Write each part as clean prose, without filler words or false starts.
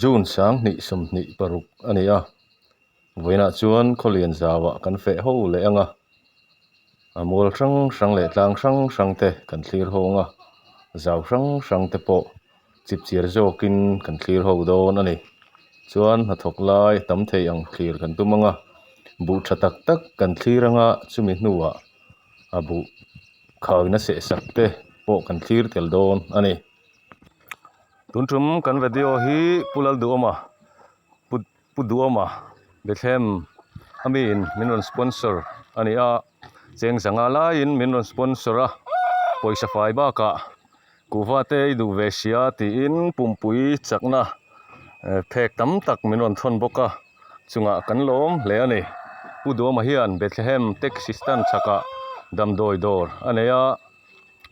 June 2026 a ni a, vawiinah chuan khawlian zauah kan feh ho leh ang a, a mual hrang hrang leh tlang hrang hrang te kan thlir ho ang a, zau hrang hrang te pawh chipchiar zawkin kan thlir ho dawn a ni. Chuan hnathawk lai tam thei ang thlir kan tum ang a, buh tha tak tak kan thlir ang a, chumi hnuah a buh khawina seh sak te pawh kan thlir tel dawn a ni. Tun tum kan video hi Pu Lalduhawma Pu Pu Duhawma Bethlehem a miin min rawn sponsor a ni a, cheng zanga laiin min rawn sponsor a, pawisa fai bakah kuhva te i duh ve sia tiin pumpui chakna phek tam tak min rawn thawn bawk a, chungah kan lawm hle a ni. Pu Duhawma hian Bethlehem taxi stand chhakah damdawi dawr a nei a.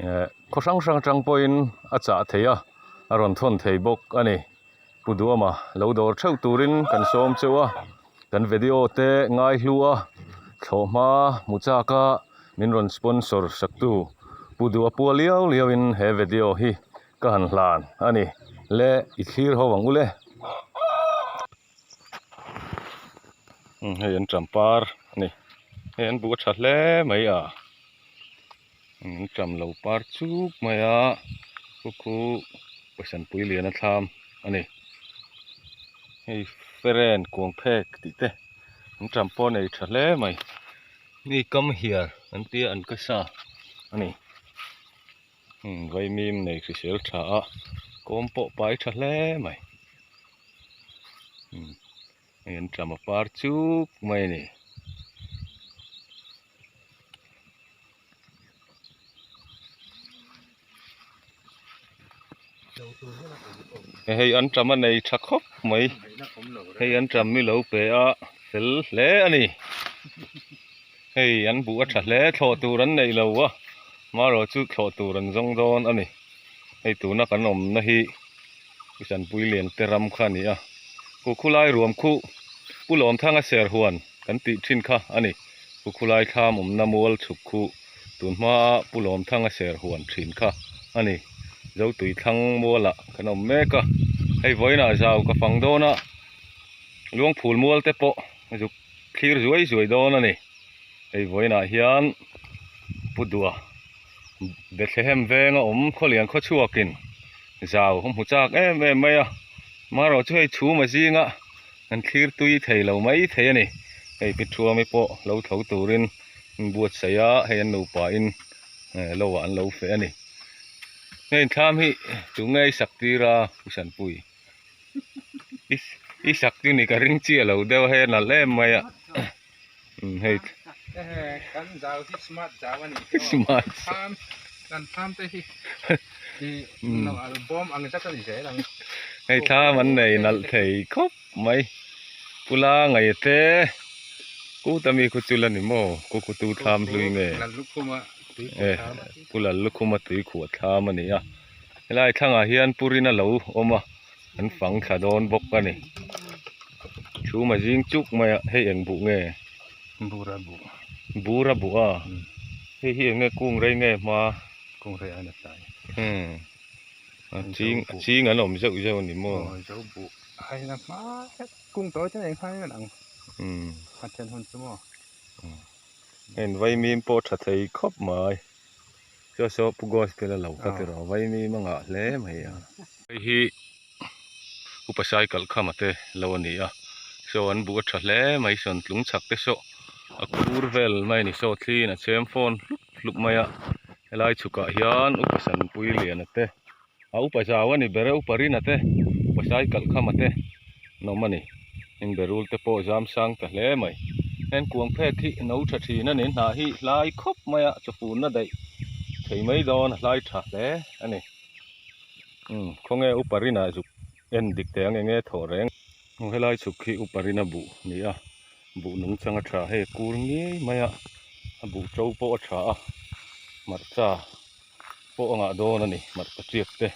Eh khaw hrang hrang atang pawhin a chah thei a, a rawn thawn thei bawk a ni. Pu Duama lo dawr theuh turin kan sawm cheu a, kan video te ngai hlu a, thlawhhma hmu chak a min rawn sponsor saktu Pu Dua pua liau liau in he video hi ka han hlan a ni. Le i thlir ho ang u le. Hei an champar a ni, hei an buh a tha hle mai a. An ṭam lo par chuk mai a khu khu pawisanpui lian a thlam a ni hei feren kuang phek tih te an ṭam pawh a nei ṭha hle mai mi kam hiar an tia an ka sa a ni vaimim nei hrisel ṭha a kawm pawh pai ṭha hle mai hei an ṭam a par chuk mai a ni. Hei an ṭam a nei ṭha khawp mai hei an ṭam mi lo pe a fel hle a ni hei an buh a ṭha hle thlawh tur an neih lo a marawh chu thlawh tur an zawng dawn a ni hei tuna kan awmna hi Sanpui lian te ram kha a ni a khu khulai ruam khu Pu Lawmthanga Serhuan kan tih thin kha a ni. Pu Khulai thlam awmna mual chhuk khu tun hmaa Pu Lawmthanga Serhuan thin kha a ni. Zotui thlang mualah kan awm mek a, hei vawiinah zau ka fang dawn a, Luangphul mual te pawh zuk thlir zuai zuai dawn a ni. Hei vawiinah hian Pu Dua Bethlehem venga awm khawlian khawchhuakin zau a hmu chak em em mai a, marawh chu hei chhum a zinga An thlir tui thei lo mai thei a ni. Hei pi Thuami pawh lo tho turin an buatsaih a, hei an nupa in lo ah an lo feh a ni. Hei thlam hi tu nge i sak tir a Pu Sanpui? I sak chu ni ka ring chiah lo deuh a hei a nalh em mai a. Hei kan zau hi smart zau a ni. Smart. Thlam kan thlam te hi bawm ang zat a ni zel ang. Hei thlam an nei nalh thei khawp mai. Pula ngaih te kuta mi khu chul a ni maw ku ku tu thlam hlui nge. Pu Lallukhuma tui khuah thlam a ni a. Helai thlangah hian Purina lo awm a. An fang thla dawn bawk a ni. Chhum a zing chuk mai a, hei eng buh nge? Bura buh. Bura buh a? Hei hi eng nge kung rei nge hma? Kung rei a na tlai. Hmm. A ching a ching an awm zeuh zeuh a ni maw? Aw zo buh. Hei na hma hlek kung tawi te nei khan ang. Hmm. A then hun chu maw? Hei vaimim pawh tha thei khawp mai. Chaw saw Pu Gospel a lo kha tiraw vaimim a ngah hle mai a. Hei hi upa cycle khama te lo a ni a saw an buh a tha hle mai sawn tlung chhak te saw a khur vel mai a ni saw thliin a chhem fawn hlup hlup mai a helai chhukah hian upa sanpui liana te a upa zau a ni ber e upa rina te upa cycle khama te an awm a ni heng berul te pawh zam sang ta hle mai heng kuang phek hi no tha thin a ni hnah hi hlai khawp mai a chawfun a daih thei mai dawn a hlai tha hle a ni. Umm khawnge upa rinah zuk en dik teh ang enge thawh reng. Aw helai chhuk khi upa rina buh a ni a, buh nung chang a tha hei a kur ngei mai a, a buh to pawh a tha a, hmarcha pawh a ngah dawn a ni hmarcha tiak te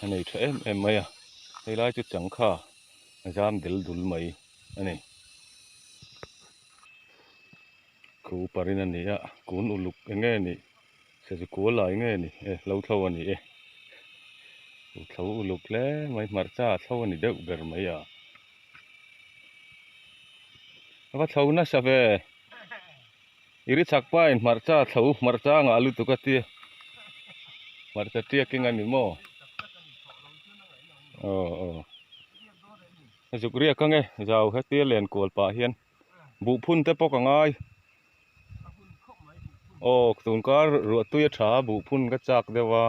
a nei tha em em mai a, helai chu changkha a zam del dul mai a ni. Khu upa rin a ni a, kun uluk enge nih. Sazu kual lai nge ni e, hlo thlo a ni e. Thlo uluk hle mai hmarcha a thlo a ni deuh ber mai a. A va thlo nasa ve. I ri chak pa in hmarcha a thlo hmarcha a ngah lutuk a tia. Hmarcha tiak eng a ni maw? Aw aw. Zuk riak ang e zau hetia len kual pah hian buh phun te pawh ka ngai. Aw tun kar ruah tui a tha a buh phun ka chak deuh a.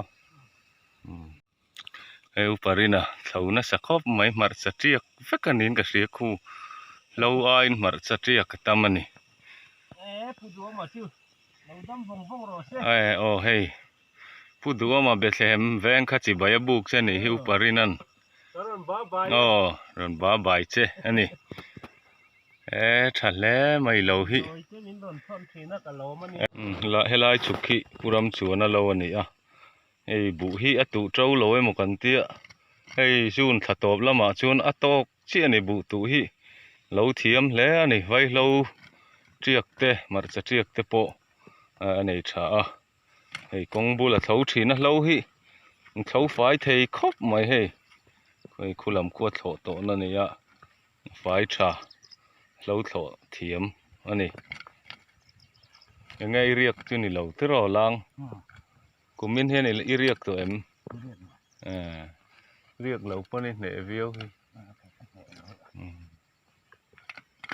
Hei upa Rina thlo nasa khawp mai hmarcha tiak vek a niin ka hria khu hlo aiin hmarcha tiak a tam a ni. Aw hei Pu Duhawma Bethlehem veng kha chibai a buk che a nih hi Upa Rina'n aw rawn ba bai che a ni e tha hle mai lo hi helai chhuk hi Pu Ramchuana lo a ni a hei buh hi a tuh to lo emaw kan tia hei June thla tawp lamah chuan a tawk chiah a ni buh tuh hi lo thiam hle a ni vaihlo tiak te hmarcha tiak te pawh a nei tha a. Hei kawng bula thlo thin a hlo hi an thlo fai thei khawp mai hei hei khu lam khu a thlawh tawh na a ni a fai tha hlo thlawh thiam a ni enge i riak chu ni lo tiraw lang kumin hian i riak tawh em riak lo pawn i hneh viau hi.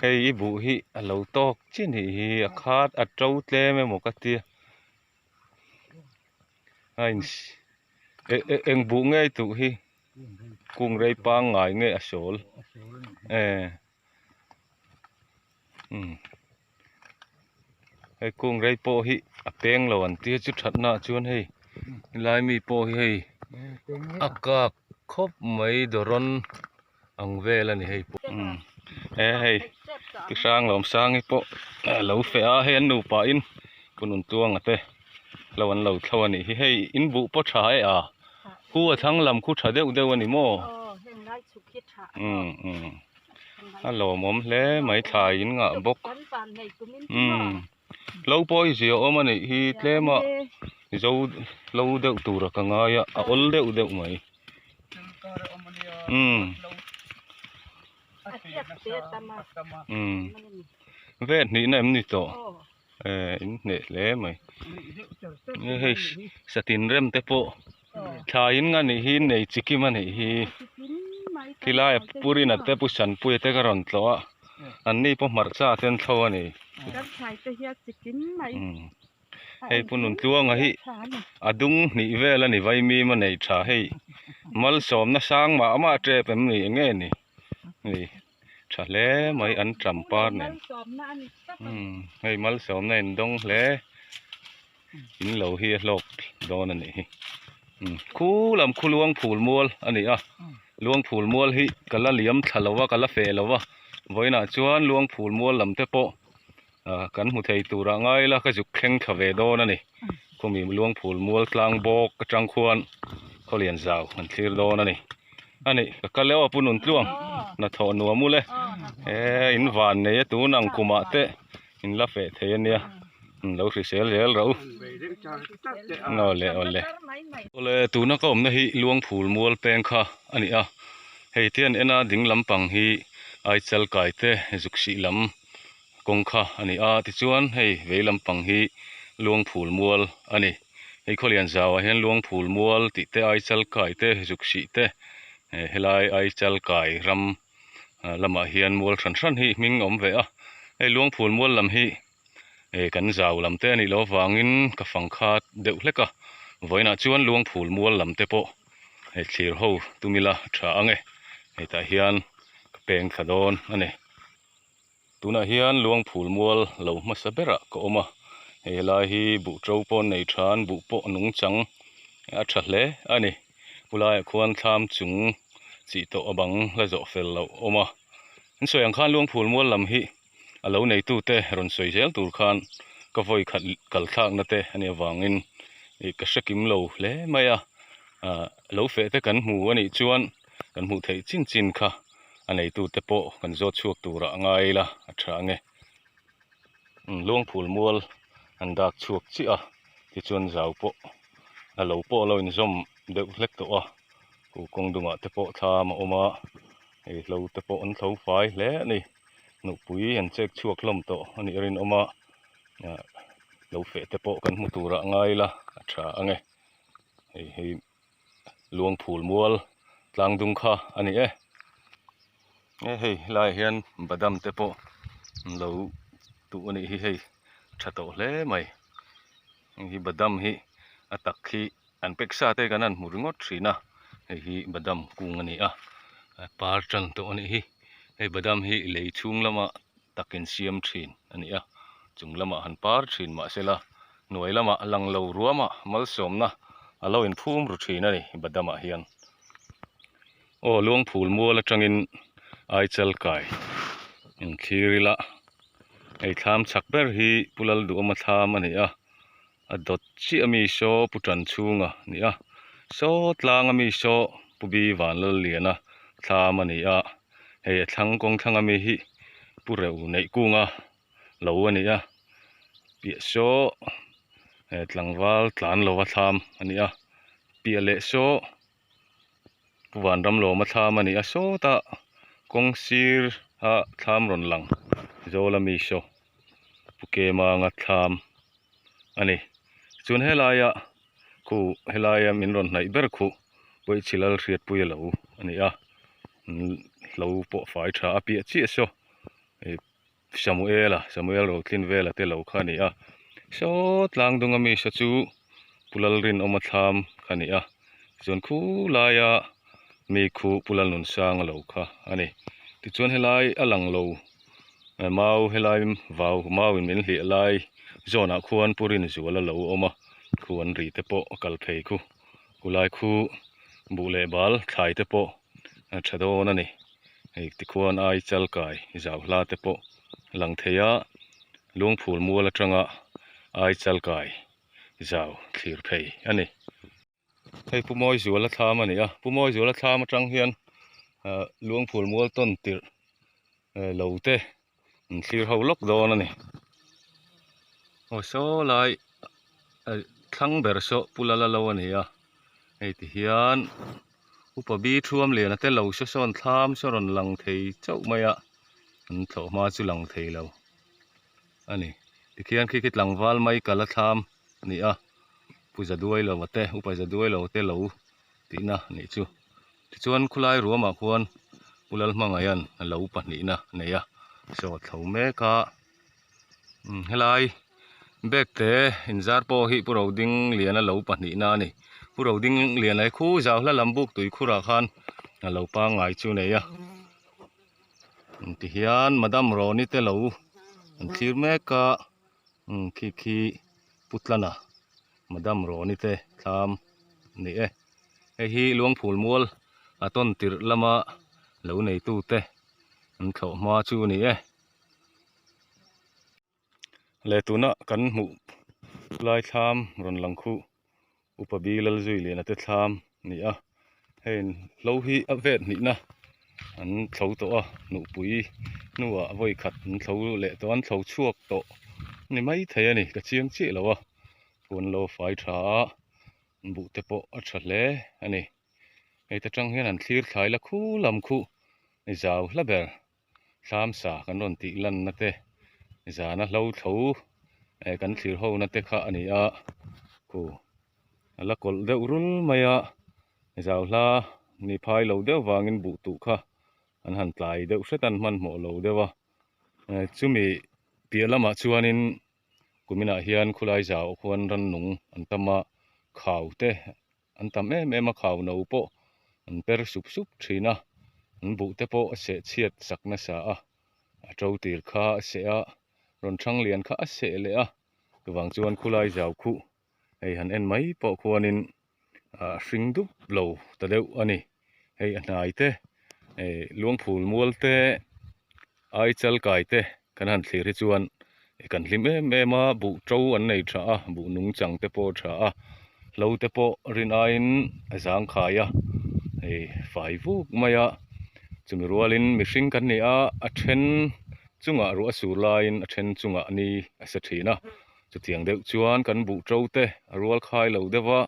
Hei i buh hi a lo tawk chiah nih hi a khat a to tlem emaw ka tia a in eng buh ngei tuh hi kung rei pangngai nge a sawl e umm hei kung rei pawh hi a peng lo an tia chu thatna ah chuan hei helai mi pawh hi hei a kak khawp mai dawrawn. ang vel a ni hei pawh umm he hei ti hrang lawm sangi pawh a lo feh a hei an nupa in pu Nuntluanga te lo an lo thlo a nih hi hei in buh pawh tha e a khu a thlang lam khu tha deuh deuh a ni maw umm umm a lawmawm hle mai thlai in ngah bawk umm hlo pawh hi zia awm a nih hi tlem a zo hlo deuh tura ka ngai a a awl deuh deuh mai. Umm umm vet hnihna em ni tawh eh in hneh hle mai hei satin rem te pawh thlai in nga nih hi nei chikim a nih hi khilai a pu Rina te pu Sanpuia te ka rawn tlawh a an ni pawh hmarcha te an thlo a ni. Hei Pu Nuntluanga hi a dung hnih vel a ni vaimim a nei tha hei malsawmna sang mah mah tep em ni eng nge ni hei tha hle mai an tam par nen umm hei malsawmna in dawng hle in lo hi a hlawk dawn a nih hi umm khu lam khu luang phul mual a ni a luang phul mual hi ka la liam thla lo a ka la feh lo a vawiinah chuan luang phul mual lam te pawh. Ah kan hmu thei turah ngai ila ka zuk thleng thla ve dawn a ni khumi luangphul mual tlang bawk atang khuan khawlian zau an thlir dawn a ni a ni ka kal e aw pu Nuntluang hnathawh nuam ule he in van nei a tun ang kumah te in la feh thei a nia lo hrisel zel rawh u awle awle awle tuna ka awmna hi luangphul mual peng kha a ni a hei te an en a ding lampang hi Aichal kai te zuk sih lam. Kawng kha a ni a, tichuan hei vei lampang hi Luangphul mual a ni. Hei Khawlian zauah hian Luangphul mual tih te Aichal kai te zuk hrih te helai Aichal kai ram lamah hian mual hran hran hi hming a awm ve a. Hei Luangphul mual lam hi kan zau lam te a nih loh avangin ka fang khat deuh hlek a, vawiinah chuan Luangphul mual lam te pawh hei thlir ho tum ila tha ang e, hetah hian ka peng thla dawn a ni. Tunah hian Luangphul mual lo hmasa berah ka awm a, hei helai hi buh to pawh nei than buh pawh nungchang a tha hle a ni. Khulaiah khuan thlam chung chih tawh a bang la zawh fel loh a awm a, an sawi ang khan Luangphul mual lam hi a lo neitute rawn sawi zel tur khan ka vawi khat kal thlakna te a nih avangin ih ka hre kim lo hle mai a, ah lo feh te kan hmu a nih chuan kan hmuh theih chin chin kha. A neitute pawh kan zawt chhuak turah a ngai ila a tha ange. Luangphul mual an dak chhuak chiah a, tichuan zau pawh a lo pawh a lo inzawm deuh hlek tawh a. Khu kawng dungah te pawh thlam a awm a hei hlo te pawh an thlo fai hle a ni nupui an chek chhuak hlawm tawh a nih a rinawm a ah lo feh te pawh kan hmu turah ngai ila a tha ang e hei hi luangphul mual tlang dung kha a ni e e hei helaiah hian badam te pawh an lo tuh a nih hi hei tha tawh hle mai heng hi badam hi a tak hi an pack sa te kan han hmu ringawt thin a hei hi badam kung a ni a par tan tawh a nih hi hei badam hi lei chhung lamah takin siam thin a ni a chung lamah han par thin mahsela hnuai lamah lang lo ruamah malsawmna a lo inphum ru thin a ni badam ah hian aw luangphul mual atangin aichal kai inthlir ila hei thlam chhak ber hi pu Lalduhawma thlam a ni a. A dawt chiah ami saw pu tan chhunga ni a saw tlang ami saw pu bi vanlalliana thlam a ni a hei a thlang kawng thlang ami hi pu reu neih kunga lo a ni a piah saw eh tlangval tlan lova thlam a ni a piah leh saw pu vanram lawma thlam a ni a sawtah kawng sir a thlam rawn lang zawl ami saw. Pu Kemanga thlam a ni. Chuan helaia khu helaia min rawn hnaih ber khuh Pawichhi lal hriatpui a lo a ni a, hlo pawh fai tha a piah chiah saw ih Samuela Samuel Rotlin vela te lo kha a ni a. Saw tlang dung ami saw chu Pu Lalrinawma thlam kha a ni a, chuan khu laia mi khu Pu Lalnunsanga lo kha a ni. Tichuan helai a lang lo. Mau helai vau mau in min hliah lai zawnah khuan pu Rinzuala lo awm a khu an ri te pawh a kal phei khu khulai khu buh leh bal thlai te pawh a tha dawn a ni hei tikhuan ai chal kai zau hla te pawh a lang thei a lungphul mual atanga ai chal kai zau thlir phei a ni. Hei Pu Mawizuala thlam a ni a, Pu Mawizuala thlam atang hian ah Luangphul mual tawn tirh eh lo te an thlir ho lawk dawn a ni. Aw saw lai eh thlang ber saw Pu Lala lo a ni a, hei ti hian upa bi thuam lian te lo saw sawn thlam saw rawn lang thei chauh mai a, an thlawh hma chu lang thei lo a ni. Tikhian khi khi tlangval mai kala thlam a ni a. Pu Zaduai lo te Upa Zaduai lo te lo tihna a nih chu. Tichuan khulai ruamah khuan Pu Lalhmangaiha'n a lo pahnihna a nei a, saw thlo mek a. Umm helai bag te inzar pawh hi Pu Rodingliana lo pahnihna a ni. Pu Rodingliana hi khu zau hla lam buk tui khurah khan a lo pangngai chu a nei a. Tihian Madam Roni te lo an thlir mek a. Umm khi khi Pu Tlana Madam Roni te thlam a ni e. Hei hi Luangphul mual a tawn tirh lama lo neitu te an thlawh hma chu a ni e. Leh tuna kan hmuh lai thlam rawn lang khuh Upa Bi Lalzuiliana te thlam a ni a, hei hlo hi a vet hnihna an thlo tawh a, nupui hnuah vawi khat an thlo leh tawh a, an thlo chhuak tawh a ni maithei a ni, ka chiang chiah lo a, thu an lo fai tha a, buh te pawh a tha hle a ni, hei ta tang hian an thlir thlai la khu lam khuh zau hla ber. Thlam sa kan rawn tih lanna te zana hlo tho eh kan thlir ho na te kha a ni a khu a la kawlh deuh rul mai a zau hla ni phai lo deuh vangin buh tuh kha an han tlai deuh hret a an hmanhmawh lo deuh a eh chumi piah lamah chuanin kuminah hian khulai zau khuan rannung an tam a khau te An tam em em a khau no pawh an per sup sup thin a, an buh te pawh a seh chhiat sak nasa a, a to tir kha a seh a, rawn thang lian kha a seh leh a, chuvang chuan khulai zau khuh hei han en mai pawh khuanin a hring dup lo ta deuh a ni, hei a hnai te eh luangphul mual te ai chal kai te kan han thlir hi chuan kan hlim em em a buh to an nei tha a buh nung chang te pawh a tha a hlo te pawh rin aiin a zang khai a hei fai vuk mai a chumi rualin mihring kan ni a a then chungah ruah a sur laiin a then chungah ni a sa thin a chutiang deuh chuan kan buh to te a rual khai lo deuh a.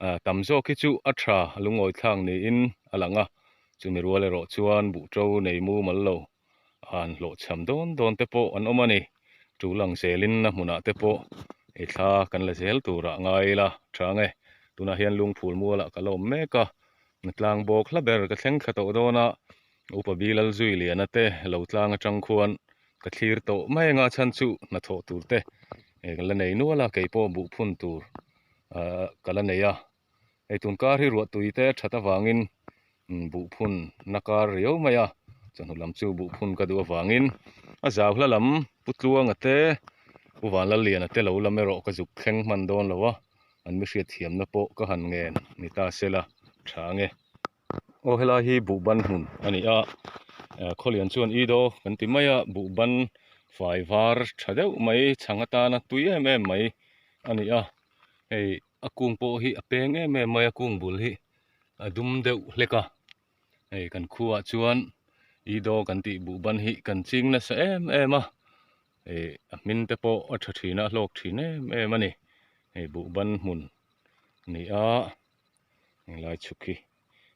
Tam zawk hi chu a tha lungawi thlak niin a lang a, chumi rual erawh chuan buhṭo nei mumal lo han hlawhchham dawn dawn te pawh an awm a ni. Tul ang zelin a hmunah te pawh i thla kan la zel turah ngai ila tha ang e. Tunah hian lungphul mualah ka la awm mek a, tlang bawk hla ber ka thleng thla tawh dawn a, Upa Bilal zui liana te lo tlang atang khuan ka thlir tawh mai anga chhan chu hnathawh tur te ka la nei nual a, kei pawh buh phun tur ka la nei a, hei tun kar hi ruah tui te that avangin buh phun na kar riau mai a, chawhnu lam chu buh phun ka duh avangin a zau hla lam Pu Tluanga te Pu Vanlalliana te lo lam erawh ka zuk thleng hman dawn lo a, an mi hriatthiamna pawh ka han ngen ni ta sela tha ange. Aw helai hi buhban hmun a ni a khawlian chuan i daw kan ti mai a buhban fai var tha deuh mai chhang atana tui em em mai a ni a hei a kung pawh hi a peng em em mai a kung bul hi a dum deuh hlek a hei kan khuaah chuan i daw kan tih buhban hi kan ching nasa em em a ih a hmin te pawh a tha thin a a hlawk thin em em a ni hei buhban hmun a ni a. Helai chhuk hi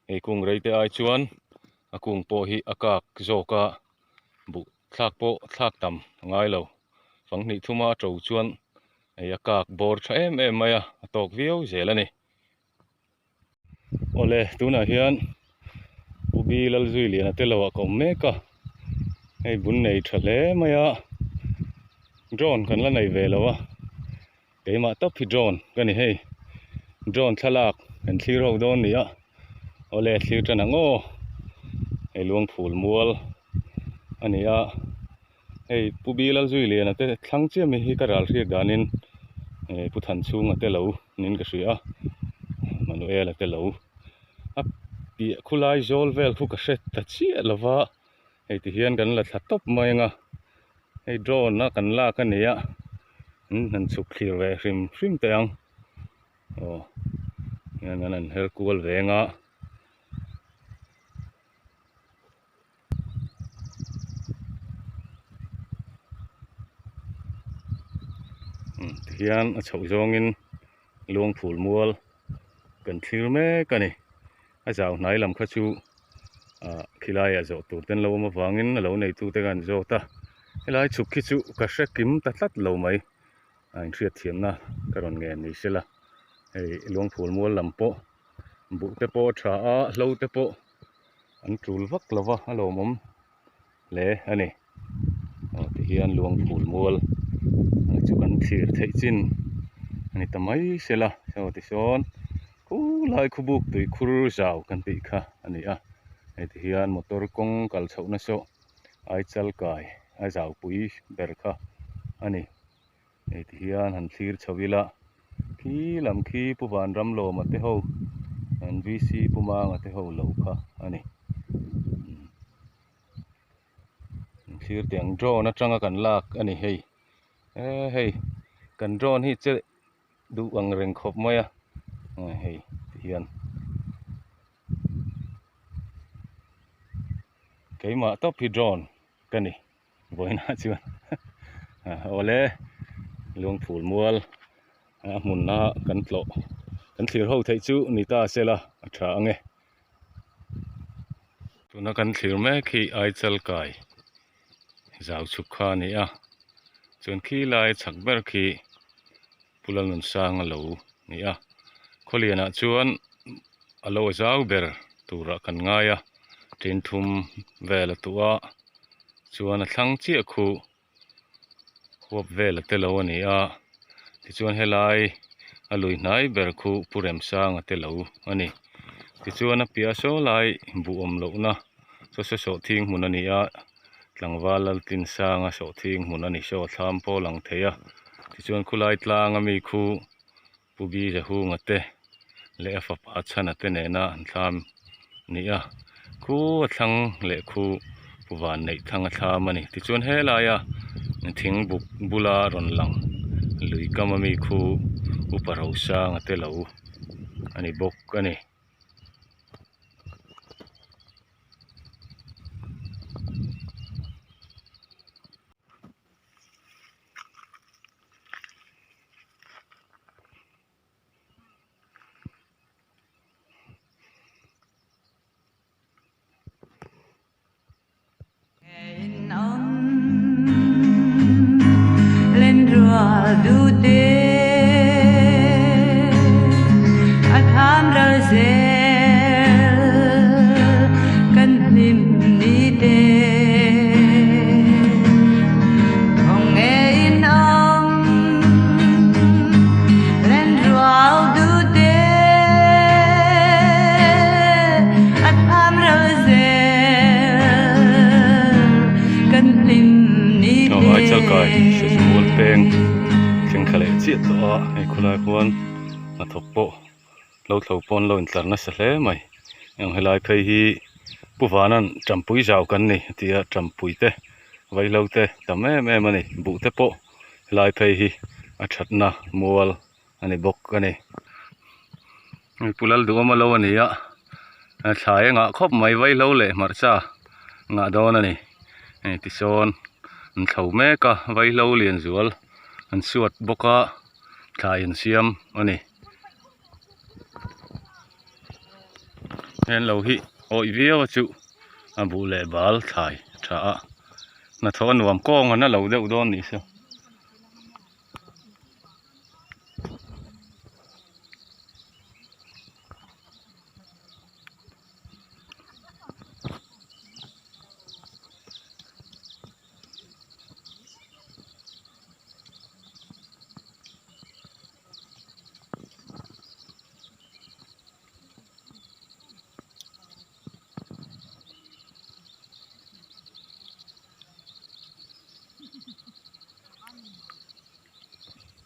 hei kung rei te ai chuan a kung pawh hi a kak zawk a buh thlak pawh thlak tam a ngai lo fanghnih thuma a to chuan hei a kak bawr tha em em mai a a tawk viau zel a ni. Awle tunah hian Pu Bi Lalzuiliana te lo ah ka awm mek a hei bun nei tha hle mai a drone kan la nei ve lo a. Keimah tawp hi drone ka ni hei drone thlalak kan thlir ho dawn ni a awle thlir tan ang aw hei luangphul mual a ni a hei pu Bilalzui liana te thlang chiah mai hi ka ral hriat danin eh pu Thanchhunga te lo niin ka hria a Manuela te lo a piah khulai zawl vel khu ka hre ta chiah lova hei ti hian kan la thla tawp mai ang a hei drone a kan lak a ni a an han chhuk thlir ve hrim hrim teh ang aw hian an han her kual ve ang a. Tihian a chhoh zawngin luangphul mual kan thlir mek a ni a zau hnai lam kha chu ah khilaiah zawh tur te an lo awm avangin a lo neitu te khan an zawt a helai chhuk khi chu ka hre kim ta tlat lo mai a inhriatthiamna ka rawn ngen ni sela hei luangphul mual lam pawh buh te pawh a tha a hlo te pawh an tul vak lo va a lawmawm hle a ni aw tihian luangphul mual chu kan thlir theih chin a ni ta mai sela saw tisawn khulai khawbuk tui khur zau kan tih kha a ni a hei tihian motor kawng kal chhohna saw aichal kai a zau pui ber kha a ni hei tihian han thlir chho ila khi lam khi Pu Vanramlawma te ho an VC Pu Manga te ho lo kha a ni. Thlir teh ang drone atanga kan lak a ni hei eh hei kan drone hi che duh ang reng khawp mai a hei ti hian keimah tawp hi drone ka ni vawiinah chuan awle lungphul mual a hmunna kan tlawh kan thlir ho theih chu ni ta sela a tha ang e. Tuna kan thlir mek hi Aichal kai zau chhuk kha a ni a chuan khi lai chhak ber khi Pu Lalnunsanga lo ni a khawlianah chuan a lo zau ber turah kan ngai a tin thum vel a tuh a chuan a thlang chiah khu huap vel a te lo a ni a tichuan helai a lui hnai ber khu Pu Remsanga te lo a ni tichuan a piah saw lai buh awm lohna saw saw sawhthing hmun a ni a tlangval Laltinsanga sawhthing hmun a ni saw a thlam pawh a lang thei a tichuan khulai tlang ami khu Pu Bi Zahunga te leh a fapa Chhana te nena an thlam a ni a, khu a thlang leh khu Pu Vanneih thlang a thlam a ni. Tichuan helaia thing buk bula rawn lang lui kam ami khu Upa Rosanga te lo a ni bawk a ni. duhte a tham ral zel kan hlim ni te Thawng nge in awm len rual duhte a tham ral zel kan hlim ni te. Aichal kai Sazmual peng thleng thla leh chiah tawh a, hei khawlai khuan hnathawk pawh lo thlo pawn lo intlar nasa hle mai. Eng helai phei hi Pu Vanan Tampui zau kan ni a ti a, Tampui te Vaihlo te tam em em a ni, buh te pawh helai phei hi a thatna mual a ni bawk a ni. Hei Pu Lalduhawma lo a ni a, thlai a ngah khawp mai Vaihlo leh hmarcha ngah dawn a ni. Hei tisawn an thlo mek a, Vaihlo lianzual an suat bawk a, thlai an siam a ni. Heng lo hi awih viau a chuh a buh leh bal thlai tha a hnathawh a nuam kawng an a lo deuh dawn nih chu.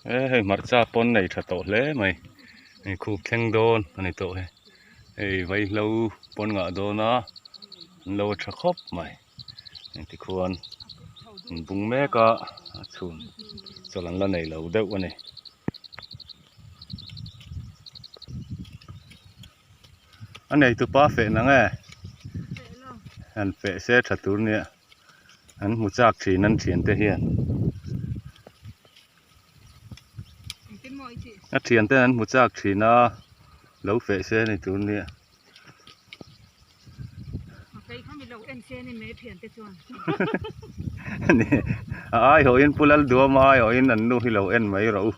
E hei hmarcha pawn nei tha tawh hle mai hei khup thleng dawn a ni tawh e hei vaihlo pawn ngah dawn a an lo tha khawp mai. Tikhuan an bung mek a a chhun chawlh an la nei lo deuh a ni. A neitupa feh nang e han feh se tha tur nia an hmu chak thin an thiante hian a thiante an hmu chak thin a lo feh se ni tur nia. A aiawhin Pu Lalduama aiawhin an nu hi lo en mai rawh u.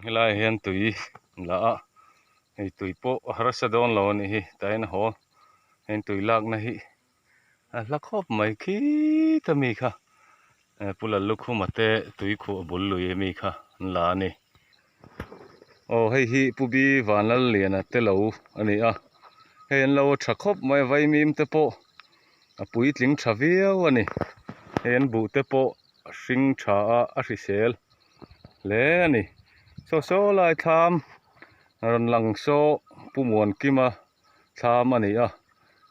Helaiah hian tui la a, hei tui pawh a harsa dawn lo a nih hi tain a haw heng tui lakna hi a hla khawp mai khit a mi kha Pu Lallukhuma te tui khuh a bul lui a mi kha an la a ni. Aw hei hi Pu Bi Vanlalliana te lo a ni a, hei an lo tha khawp mai a vaimim te pawh a puitling tha viau a ni, hei an buh te pawh a hring tha a a hrisel hle a ni, saw saw lai thlam rawn lang saw Pu Muankima thlam a ni a,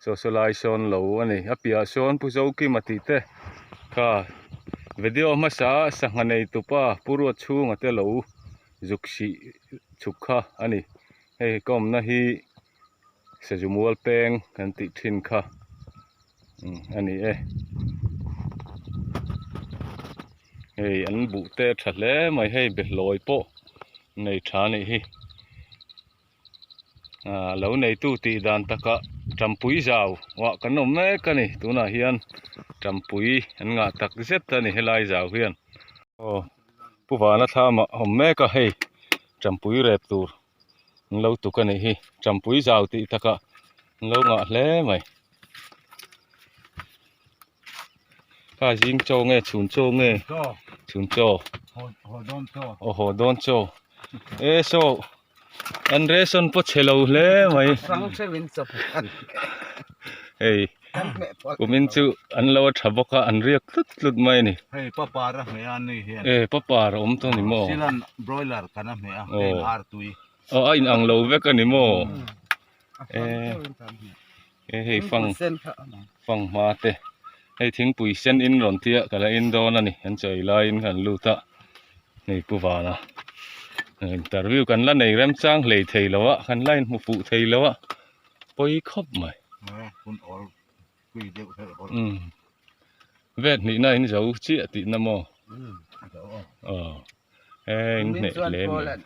saw saw lai sawn lo a ni, a piahah sawn Pu Zokima tih te kha video hmasa a sangha nei tupa Pu Ruatchhunga te lo zuk sih chhuk kha a ni, hei ka awmna hi sazu mual peng kan tih thin kha a ni e, hei an buh te a tha hle mai hei behlawi pawh nei tha a nih hi. Aaa lo neitu tih dan takah tampui zau ah kan awm mek a ni tunah hian tampui an ngah tak zet a ni helai zau hian aw pu vana thlam ah a awm mek a hei tampui rep tur an lo tuk a nih hi tampui zau tih takah an lo ngah hle mai kha zing chaw nge chhun chaw nge chhun chaw aw haw dawn chaw e saw. An ration pawh chhe lo hle mai. Hei kumin chu an lo a tha bawk a an riak tlut tlut mai a ni. Hei papar a hmeh a ni hian. E papar a awm tawh a ni maw? Silan broiler kan a hmeh a hei ar tui. Aw a inang lo vek a ni maw? E e hei fang fang hma te hei thingpui sen in rawn tia ka la in dawn a ni an chaw ei laiin kan lut a hei pu vana interview kan la nei remchang hlei thei lo a kan la inhmu fuh thei lo a pawi khawp mai umm vet hnihna in zo chiah tihna maw aw. E in hneh hle mai.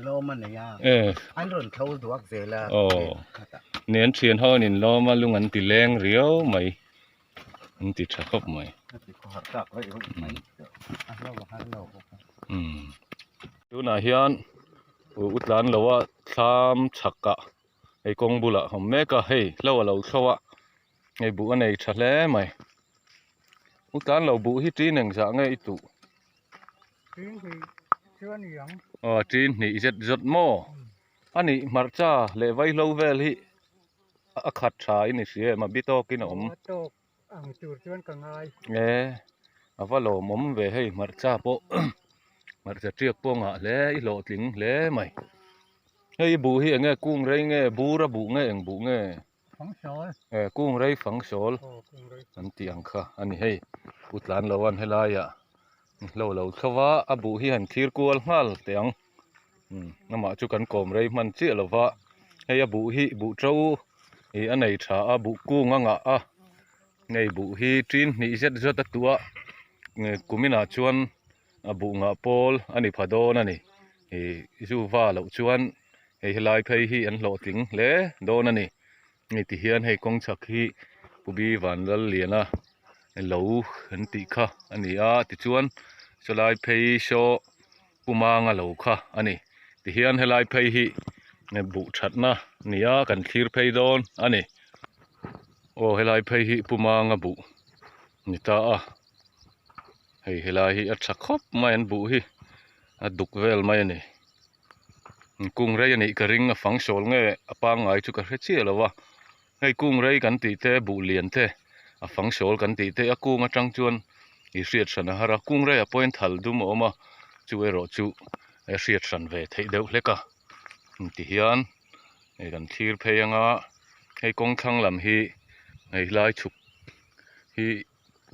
Lawm a nei a. E. An rawn tho duak zel a. Aw. Ni an thian ho an in lawm a lung an ti leng riau mai. An ti tha khawp mai. Tunah hian u tlan lo a thlam chhak ah hei kawng bulah a awm mek a hei hlo a lo thlo a hei buh a nei tha hle mai u tlan lo buh hi ṭin engzah nge i tuh aw ṭin hnih zet zawt maw a nih hmarcha leh vaihlo vel hi a khat tha in i hria em a bi tawkin a awm. Ang tur chuan ka ngai. E a va lawmawm ve hei hmarcha pawh hmarcha tiak pawh ngah hle i hlawhtling hle mai. Hei buh hi enge kung rei nge bur a buh nge eng buh nge? Fangsawl. E kung rei fangsawl an tih ang kha a ni hei. Pu Tlanloan helaiah hlo lo thlo va a buh hi han thlir kual nghal teh ang. Umm amah chu kan kawm rei hman chiah lo va hei a buh hi buh to ih a nei tha a buh kung a ngah a hei buh hi tin hnih zet zet a tuah a kuminah chuan a buh ngah pawl a ni pha dawn a ni ih zu va loh chuan hei helai phei hi an hlawhtling hle dawn a ni hei ti hian hei kawng chhak hi Pu Bi Vanlalliana lo an tih kha a ni a tichuan sawlai phei saw Pu Manga lo kha a ni. Tihian helai phei hi buh thatna nia kan thlir phei dawn a ni. Aw helai phei hi Pu Manga buh ni ta a, hei helai hi a tha khawp mai an buh hi a duk vel mai a ni. Kung rei a nih ka ring a fang sawl nge a pangngai chu ka hre chiah lo a, hei kung rei kan tih te buh lian te a fang sawl kan tih te a kung atang chuan i hriat hran a har a, kung reiah pawhin thal dum a awm a chu erawh chu a hriat hran ve theih deuh hlek a tihian hei kan thlir phei anga hei kawng thlang lam hi hei lai chhuk hi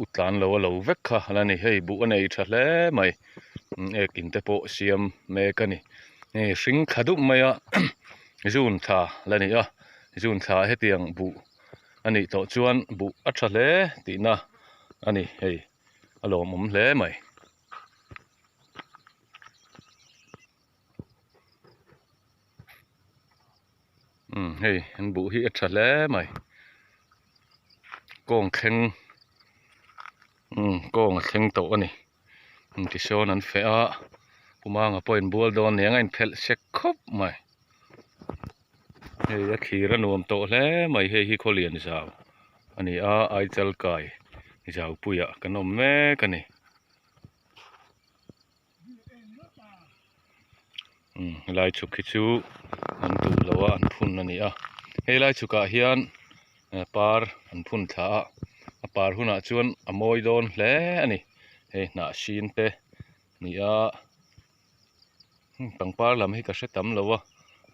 U tlan lo a lo vek kha a la ni hei buh a nei tha hle mai ek in te pawh siam mek a ni hei hring thla dup mai a zun thla la ni a zun thla hetiang buh a nih tawh chuan buh a tha hle tihna a ni hei a lawmawm hle mai. Umm hei an buh hi a tha hle mai kawng thleng umm kawng a thleng tawh a ni tisawn an feh a pu manga pawh inbual dawn aniang a inphelh sek khawp mai hei a thlir a nuam tawh hle mai hei hi khawlian zau a ni a aichal kai zau puiah kan awm mek a ni. Umm helai chhuk hi chu an duh lo a an phun a ni a helai chhuk ah hian par an phun thla a a par hunah chuan a mawi dawn hle a ni hei hnah hrin te ni a pangpar lam hi ka hre tam lo a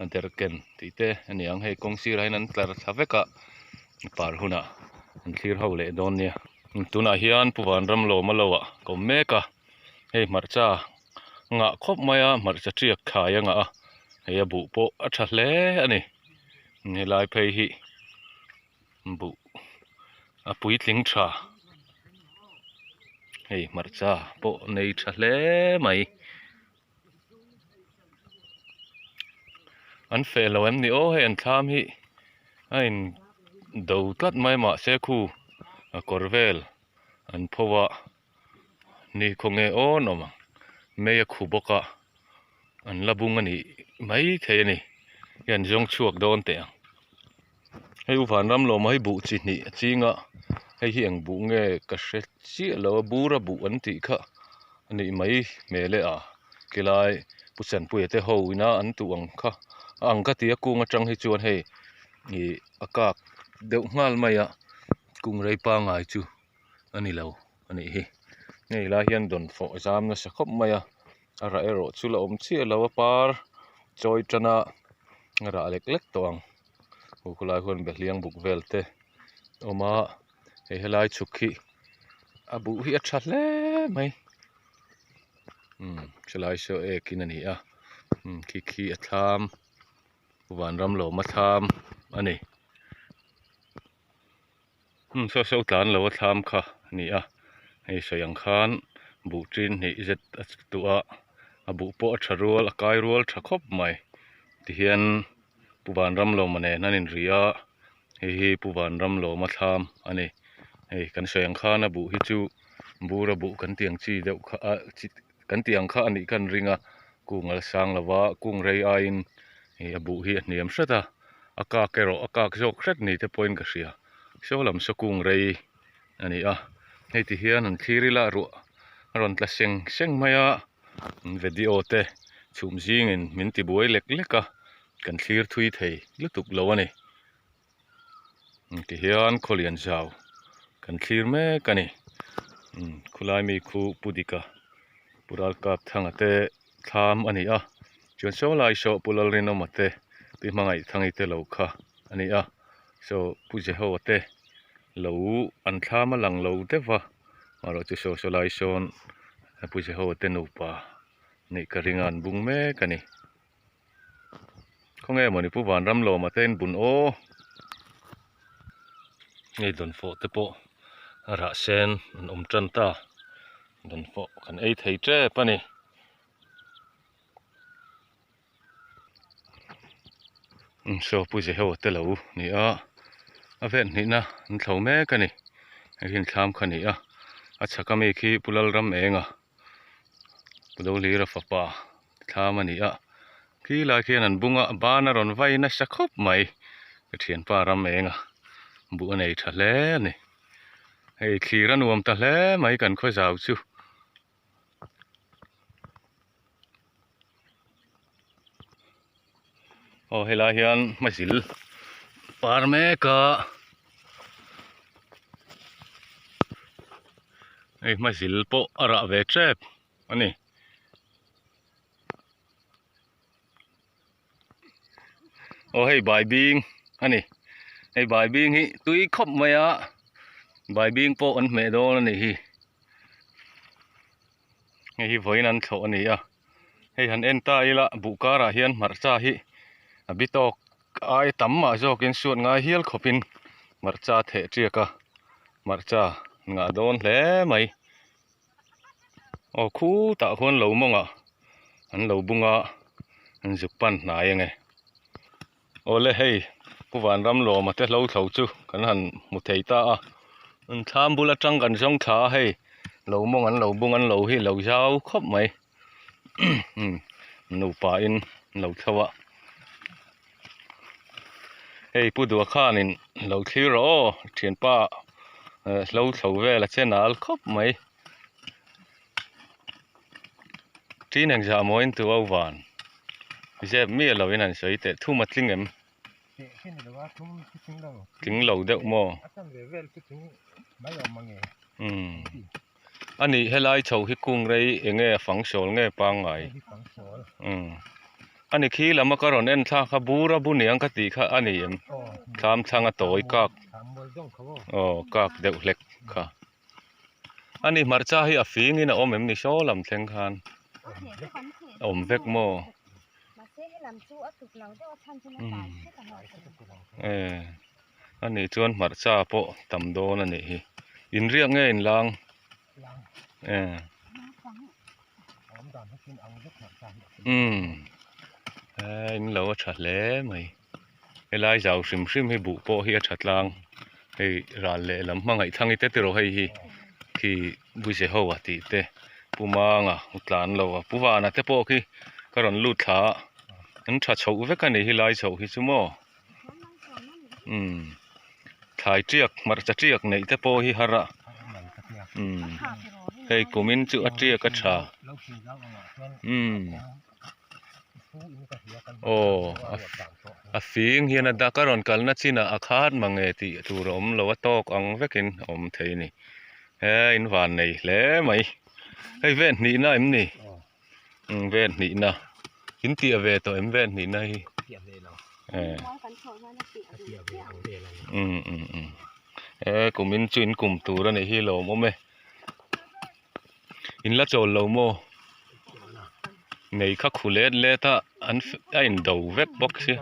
a derhken tih te a ni ang hei kawng sirah hian an tlar thla vek a a par hunah an thlir ho leh dawn nia tunah hian Pu Vanramlawma lo ah ka awm mek a. Hei hmarcha ngah khawp mai a hmarcha tiak thlai a ngah a hei a buh pawh a tha hle a ni helai phei hi buh a puitling tha hei hmarcha pawh nei tha hle mai an feh lo em ni aw hei an thlam hi a in do tlat mai mahse khu a kawr vel an pho a. Ni khawnge awn awm ang mei a khu bawk a an la bung a nih mai thei a ni hei an zawng chhuak dawn teh ang hei u vanram lawma hi buh chi hnih a ching a hei hi eng buh nge ka hre chiah lo a bura buh an tih kha a nih mai hmel e a khilai pu chanpuia te ho ina an tuh ang kha a ang ka ti a kung atang hi chuan hei ih a kak deuh nghal mai a kung rei pangngai chu. a ni lo a nih hi hei lai hian dawnfawh a zam nasa khawp mai a a rah erawh chu la awm chiah lo a par chawi tan a a rah lek lek tawh ang aw khulai huan behliang buk vel te a awm a hei helai chhuk hi a buh hi a tha hle mai umm helai saw ek in a ni a umm khi khi a thlam vanram lawma thlam a ni. Hmun saw saw tlan lo a thlam kha a ni a hei sawi ang khan buh tin hnih zet a tuh a a buh pawh a tha rual a kai rual tha khawp mai tihian pu vanramlawma nen an inri a hei hi pu vanramlawma thlam a ni hei kan sawi ang khan a buh hi chu. Bura buh kan tih ang chi deuh kha ah chi kan tih ang kha a nih ka an ring a kung a la sang lo va kung rei aiin ih a buh hi a hniam hret a a kak erawh a kak zawk hret ni te pawhin ka hria saw lam saw kung rei a ni a hei ti hian an thlir ila ruah a rawn tla seng seng mai a video te chhum zingin min ti buai lek lek a kan thlir thui thei lutuk lo a ni. Ti hian khawlian zau kan thlir mek a ni khulai mi khu Pu Dika Pu Ralkap Thanga te thlam a ni a chuan saw lai saw Pu Lalrinawma te Pi Hmangaih Thangi te lo kha a ni a saw Pu Jehoa te lo an thlam a lang lo deuh va amaherawhchu chu saw saw lai sawn Pu Jehoa te nupa neih ka ring a an bung mek a ni. Khawnge mawni Pu Vanramlawma te in bun aw. Hei dawnfawh te pawh a rah sen an awm tan ta. Dawnfawh kan ei thei tep a ni. Saw Pu Jehoa te lo ni a, a ven hnihna an thlo mek a ni. Hei hi thlam kha a ni a, a chhak ami khi Pu Lalramenga. Dohlira fapa thlam a ni a khi lai khian an bung a ban a rawn vai nasa khawp mai ka thianpa ram eng a buh a nei tha hle a ni hei thlir a nuam ta hle mai kan khaw zau chu. Aw helai hian hmazil par mek a hei hmazil pawh a rah ve tep a ni aw hei baibing a ni hei baibing hi tui khawp mai a baibing pawh an hmeh dawn a nih hi hei hi vawiin an thlawh a ni a. Hei han en ta ila buh karah hian hmarcha hi a bi tawk ai tam mah zawkin suat ngai hial khawpin hmarcha theh tiak a hmarcha ngah dawn hle mai aw khutah khuan lo mawngah an lo bung a an zuk pan hnai ange awle hei Pu Vanramlawma te hlo thlo chu kan han hmu thei ta a an thlam bul atang kan zawng thla a hei lo mawng an lo bung an lo hi lo zau khawp mai nupa in an lo thlo a hei Pu Dua khanin lo thlir rawh aw thianpa hlo thlo vel a che nal khawp mai tin engzah mawiin tu au van zep miah lo in han sawi teh thum a tling em tling lo deuh maw umm a nih helai chho hi kung rei eng nge a fang sawl nge pangngai umm a ni khi lam a ka rawn en thlak kha bur a bu niang ka tih kha a ni em thlam thlang a tawi kak aw kak deuh hlek kha. A ni hmarcha hi a fing in a awm em ni saw lam thleng khan a awm vek maw e a nih chuan hmarcha pawh tam dawn a nih hi inriak nge inlang e umm he in lo a tha hle mai. Helai zau hrim hrim hi buh pawh hi a tha tlang hei ral leh lam hmangaih thlangi te tiraw hei hi khi buze ho a tih te pu manga u tlan lo a pu vana te pawh khi ka rawn lut thla a an tha chhoh vek a ni helai chhoh hi chu maw umm thlai tiak hmarcha tiak neih te pawh hi har a umm hei kumin chu a tiak a tha umm. Aw a fing hian a dak a rawn kalna chinah a khat mange tih tur a awm lo a tawk ang vekin a awm thei a ni he in van nei hle mai hei ven hnihna em ni umm ven hnihna in tih ve tawh em ven hnihna hi umm umm umm he kum in chu in kum tur a nih hi lawmawm e. In la chawl lo maw? Nei kha khu let let a an a in do vek bawk si.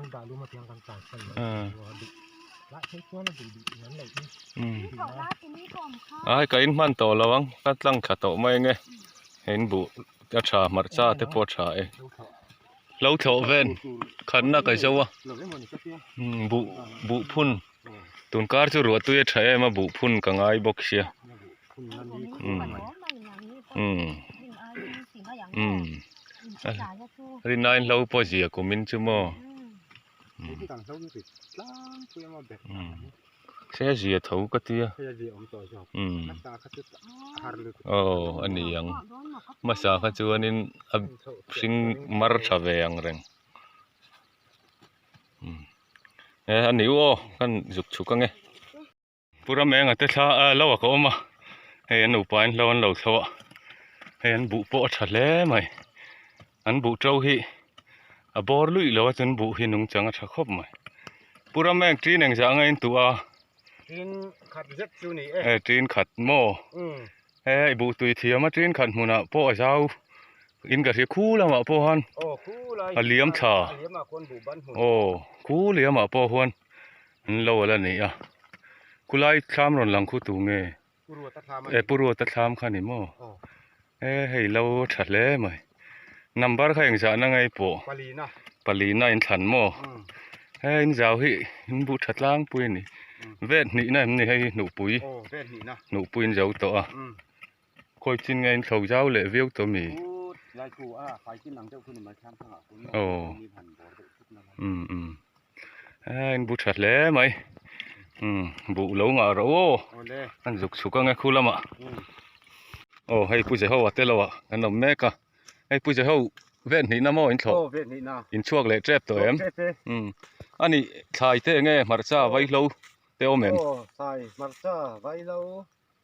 Ai ka in hman tawh lo ang ka tlang thla tawh mai ange hei in buh a tha hmarcha te pawh a tha e. Lo thlawh ven khatna ka zo a buh buh phun. Tunkar chu ruahtui a tha em a buh phun ka ngai bawk sia. Umm. Umm umm rin aiin hlo pawh zia kum in chu maw se zia tho ka tia umm aw a ni ang hmasa kha chuanin a hring mar tha ve ang reng umm e a ni u aw kan zuk chhuk ange. Pu Ramenga te thla a lo a ka awm a hei an nupa in hlo an lo thlo a hei an buh pawh a tha hle mai an buh to hi a bawr luih lo a chuan buh hi nungchang a tha khawp mai Pu Rameng ṭin engzah anga in tuh a ṭin khat zet chu ni e e ṭin khat maw he buh tui thiam a ṭin khat hmunah pawh a zau in ka hria khu lamah pawh khan a liam thla aw khu liamah pawh huan An lo ala nei a, khulai thlam rawn lang khu tu nge? E Pu Ruata thlam kha ni maw? E hei lo tha hle mai. Number kha engzah na ngei pawh? Palina in thlan maw? He in zau hi in buh tha tlangpui a ni. Vet hnihna em ni hei hi hnuhpui? Hnuhpui in zo tawh a. Khawi chin nge in thlo zau leh viau tawh mi? Aw umm umm a in bu tha hle mai umm buh lo ngah rawh aw an zuk chhuk ang e khu lamah aw hei pu Jehoa te lo ah kan awm mek a hei pu Jeho vet hnihna maw in thlawh in chhuak leh tep tawh em umm a nih thlai te enge hmarcha vaihlo te awm em?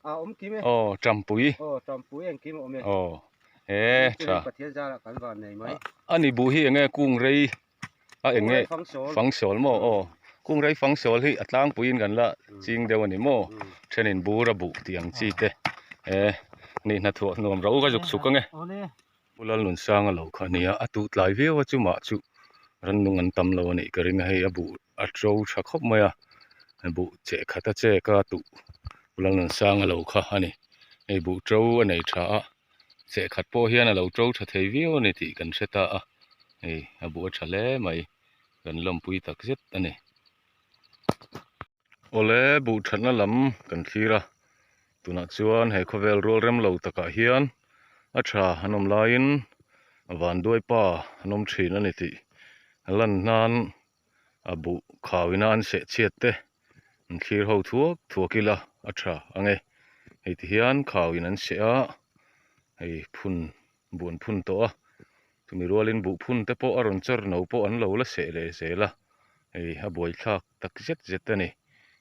A awm kim e. Aw Tampui. Aw Tampui engkim a awm e. Aw he tha. Pathian zarah kan van nei mai. A ni buh hi enge kung rei a enge fangsawl maw aw kung rei fangsawl hi a tlangpuiin kan la ching deuh a ni maw thenin bur a buh tih ang chi te he ni hnathawh nuam ro ka zuk chhuk ange. Pu Lalnunsanga lo kha a nia a tuh tlai viau a chumah chu rannung an tam lo a nih ka ring a hei a buh a to tha khawp mai a buh cheh khat a chek a tuh Pu Lalnunsanga lo kha a ni hei buh to a nei tha a cheh khat pawh hian a lo to tha thei viau a ni tih kan hre ta a hei a buh a tha hle mai kan lawmpui tak zet a ni. Awle buh thatna lam kan thlir a, tunah chuan he khawvel rual rem lo takah hian a tha an awm laiin vanduai pa an awm thin a ni tih lan nan a buh khauina an seh chhiat te an thlir ho thuak thuak ila a tha ang e, hei ti hian khauin an seh a, hei phun buh an phun tawh a. Chumi rualin buh phun te pawh a rawn chawr no pawh an lo la seh leh zel a, hei a buaithlak tak zet zet a ni.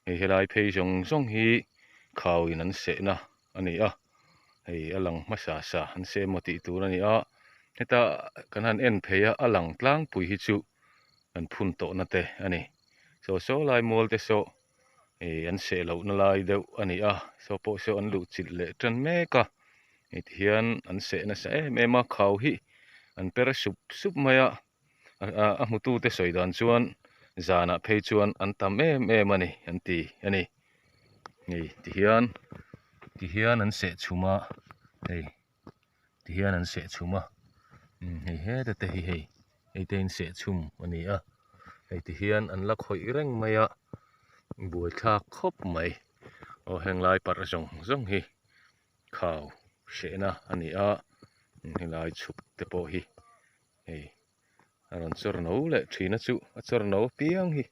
Hei helai phei zawng zawng hi khauin an sehna a ni a, hei a lang hmasa sa an seh emaw tih tur a ni a, heta kan han en phei a a lang tlangpui hi chu an phun tawhna te a ni. Saw saw lai mual te saw hei an seh lohna lai deuh a ni a, saw pawh saw an luh chilh leh tan mek a. Hei ti hian an seh nasa em em a khau hi an per sup sup mai a a hmutu te sawi dan chuan zanah phei chuan an tam em em a ni an ti a ni hei ti hian ti hian an seh chhum a hei ti hian an seh chhum a hei heta te hi hei hei te in seh chhum a ni a hei ti hian an la khawih reng mai a buaithlak khawp mai aw heng lai parh zawng zawng hi. Khau hrehna a ni a, helai chhuk te pawh hi hei a rawn chawr no leh thin a chu a chawr no apiang hi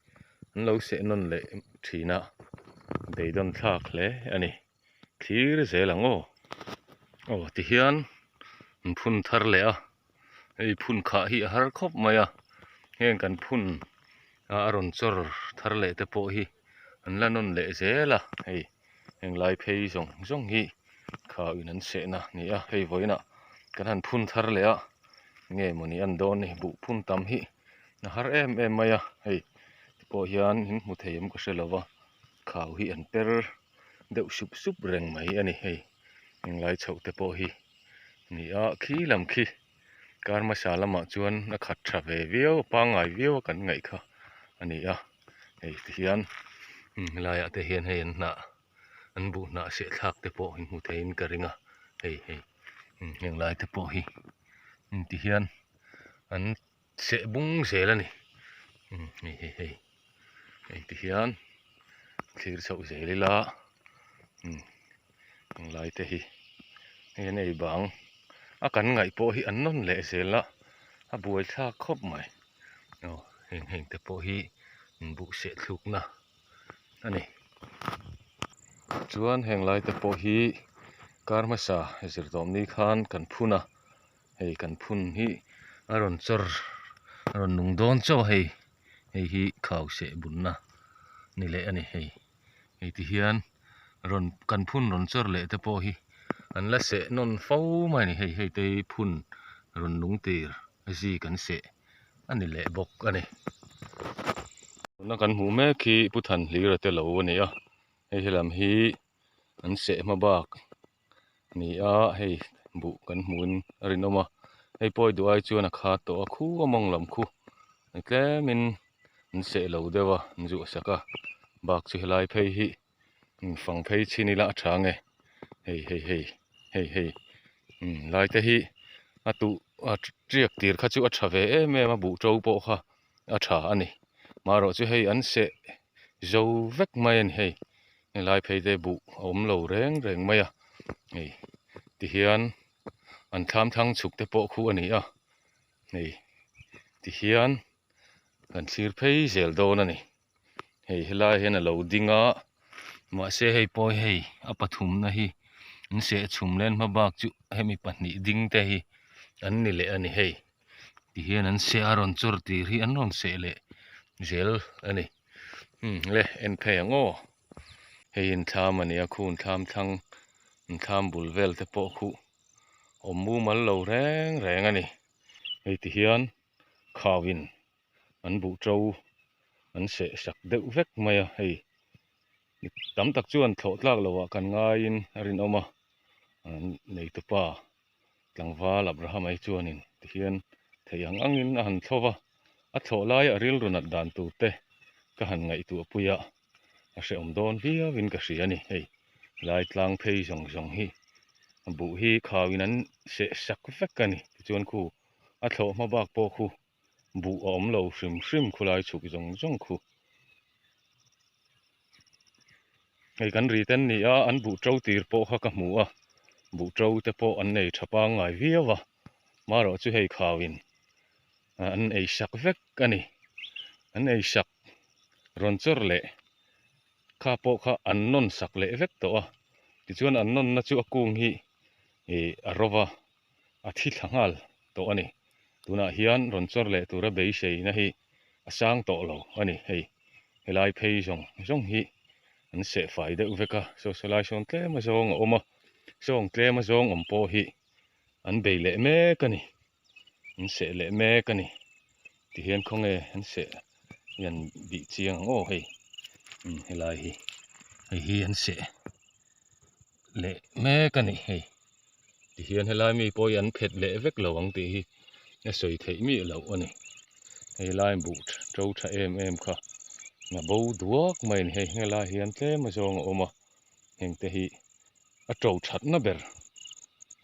an lo seh nawn leh thin a beidawn thlak hle a ni thlir zel ang aw aw tihian an phun thar leh a hei phun khah hi a har khawp mai a heng kan phun a a rawn chawr thar leh te pawh hi an la nawn leh zel a hei. Heng lai phei zawng zawng hi kha in an sehna a ni a, hei vawiinah kan han phun thar leh a, nge mawni an dawn ni buh phun tam hi a har em em mai a, hei ti pawh hian in hmu thei em ka hre lo va, khau hi an per deuh sup sup reng mai a ni hei, heng lai chhoh te pawh hi a ni a, khi lam khi kar hmasa lamah chuan a khat tha ve viau a pangngai viau a kan ngaih kha a ni a. Hei ti hian helaiah te hian hei an hnah an buh hnah seh thlak te pawh hi hmu theiin ka ring a hei hei heng lai te pawh hi ti hian an seh bung zel a ni hei hei hei hei ti hian thlir chhoh zel ila heng lai te hi. Hei an ei bang a kan ngaih pawh hi an nawn leh zel a, a buai thlak khawp mai. Aw heng heng te pawh hi buh seh thlukna a ni. Chuan heng lai te pawh hi kar hmasa zirtawm ni khan kan phun a, hei kan phun hi a rawn chawr a rawn nung dawn chauh a hei, hei hi khau seh bunna ni leh a ni hei. Hei ti hian rawn kan phun rawn chawr leh te pawh hi an la seh nawn fo mai a ni hei hei te hi phun rawn nung tir zi kan seh a ni leh bawk a ni. Tuna kan hmuh mek hi Pu Thanhlira te lo a ni a hei helam hi an seh hma bak a ni a hei buh kan hmuhin a rinawm a hei pawh i duh ai chuan a khat tawh a khu a mawng lam khu tlemin an seh lo deuh a an zuah sak a bak chu helai phei hi fang phei chhin ila a tha nge hei hei hei hei hei umm lai te hi a tuh a tiak tir kha chu a tha ve em em a buh to pawh kha a tha a ni marawh chu hei an seh zo vek mai a ni hei helai phei te buh a awm lo reng reng mai a hei tihian an thlam thlang chhuk te pawh khu a ni a hei tihian kan thlir phei zel dawn a ni hei helai hian a lo ding a mahse hei pawh hei a pathumna hi an seh chhum len hma bak chu hemi pahnih ding te hi an ni leh a ni hei tihian an seh a rawn chawr tir hi an rawn seh leh zel a ni umm le en phei ang aw hei inthlam a ni a khu inthlam thlang inthlam bul vel te pawh khu awm mumal lo reng reng a ni hei tihian khauin an buh to an seh sak deuh vek mai a hei tam tak chuan thlawh tlak loh ah kan ngaiin a rinawm a an neitupa tlangval Abraham-a hi chuanin tihian theih ang angin a han thlawh va a thlawh laia a rilru nat dan tur te ka han ngaihtuah pui a a hrehawm dawn viauin ka hria a ni hei lai tlang phei zawng zawng hi buh hi khauin an seh sak vek a ni tichuan khu a thlawh hma bak pawh khu buh a awm lo hrim hrim khulai chhuk zawng zawng khu. Hei kan ri te an ni a an buh to tir pawh kha ka hmu a buh to te pawh an nei tha pangngai viau a marawh chu hei khauin an ei sak vek a ni an ei sak rawn chawr leh kha pawh kha an nawn sak leh vek tawh a tichuan an nawnna chu a kung hi ih a ro va. a thi thla nghal tawh a ni. Tunah hian rawn chawr leh tura beiseina hi a sang tawh lo a ni. Hei helai phei zawng zawng hi an seh fai deuh vek a, saw sawlai sawn tlem a zawng a awm a, sawng tlem a zawng awm pawh hi an bei leh mek a ni, an seh leh mek a ni. Tihian khawnge an seh hian bih chiang ang aw hei umm helai hi hei hi an seh leh mek a ni hei. Tihian helai mi pawh hi an phet leh vek lo ang tih hi a sawi theih miah loh a ni. Helai buh to tha em em kha a bo duak mai a ni hei helai hian tlem a zawng a awm a heng te hi a to thatna ber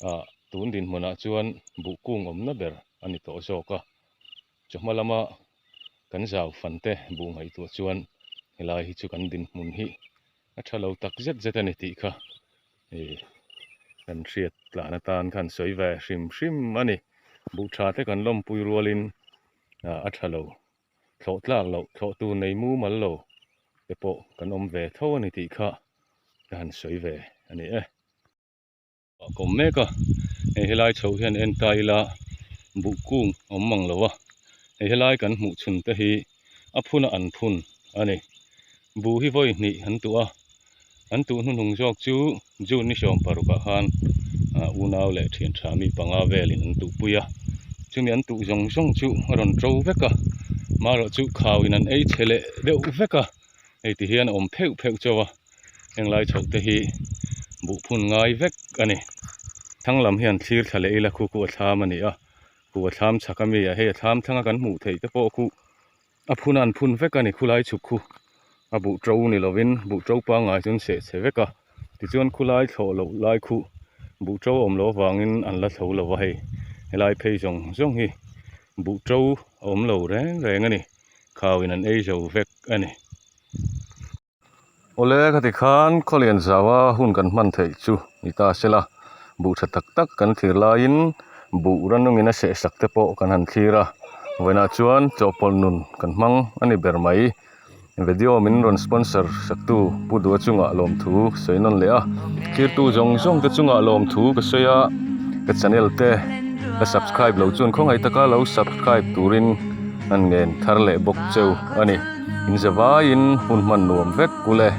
ah tun dinhmunah chuan buh kung awmna ber a ni tawh zawk a chawhma lama kan zau fan te buh ngaihtuah chuan helai hi chu kan dinhmun hi a tha lo tak zet zet a ni tih kha ih kan hriat tlan atan khan sawi ve hrim hrim a ni buh tha te kan lawmpui rualin ah a tha lo thlawh tlak loh thlawh tur nei mumal lo te pawh kan awm ve tho a ni tih kha ka han sawi ve a ni e. A kawm mek a hei helai chho hian en ta ila buh kung a awm mang lo a hei helai kan hmuh chhun te hi a phun a an phun a ni buh hi vawi hnih an tuh a an tuh hnuhnung zawk chu June ni 16 ah khan ah unau leh thian tha mi panga velin an tuh pui a chumi an tuh zawng zawng chu a rawn to vek a marawh chu khau in an ei chhe leh deuh vek a hei ti hian a awm pheuh pheuh chauh a. Henglai chhoh te hi buh phun ngai vek a ni. Thlang lam hian thlir thla leh ila khu khu a thlam a ni a, khu a thlam chhak a mi a, hei a thlam thlanga kan hmuh theih te pawh khu a phun a an phun vek a ni khulai chhuk khu a buh to ni lovin buh to pangngai chu an seh chhe vek a, tichuan khulai thlawh loh lai khu buh to a awm loh avangin an la thlo lo va hei helai phei zawng zawng hi buh to a awm lo reng reng a ni, khauin an ei zo vek a ni. Awle khati khan Khawlian Zaua hun kan hman theih chu ni ta se la. Buh tha tak tak kan thlir laiin buh ranungin a seh sak te pawh kan han thlir a. Vawiinah chuan chawhpawlh nun kan hmang a ni ber mai. Video min rawn sponsor saktu Pu Dua chungah lawmthu sawi nawn leh a. Thirtu zawng zawng te chungah lawmthu ka sawi a, ka channel te ka subscribe lo chuan khawngaih taka lo subscribe turin an ngen thar leh bawk cheu a ni. In za vaiin hun hman nuam vek ule.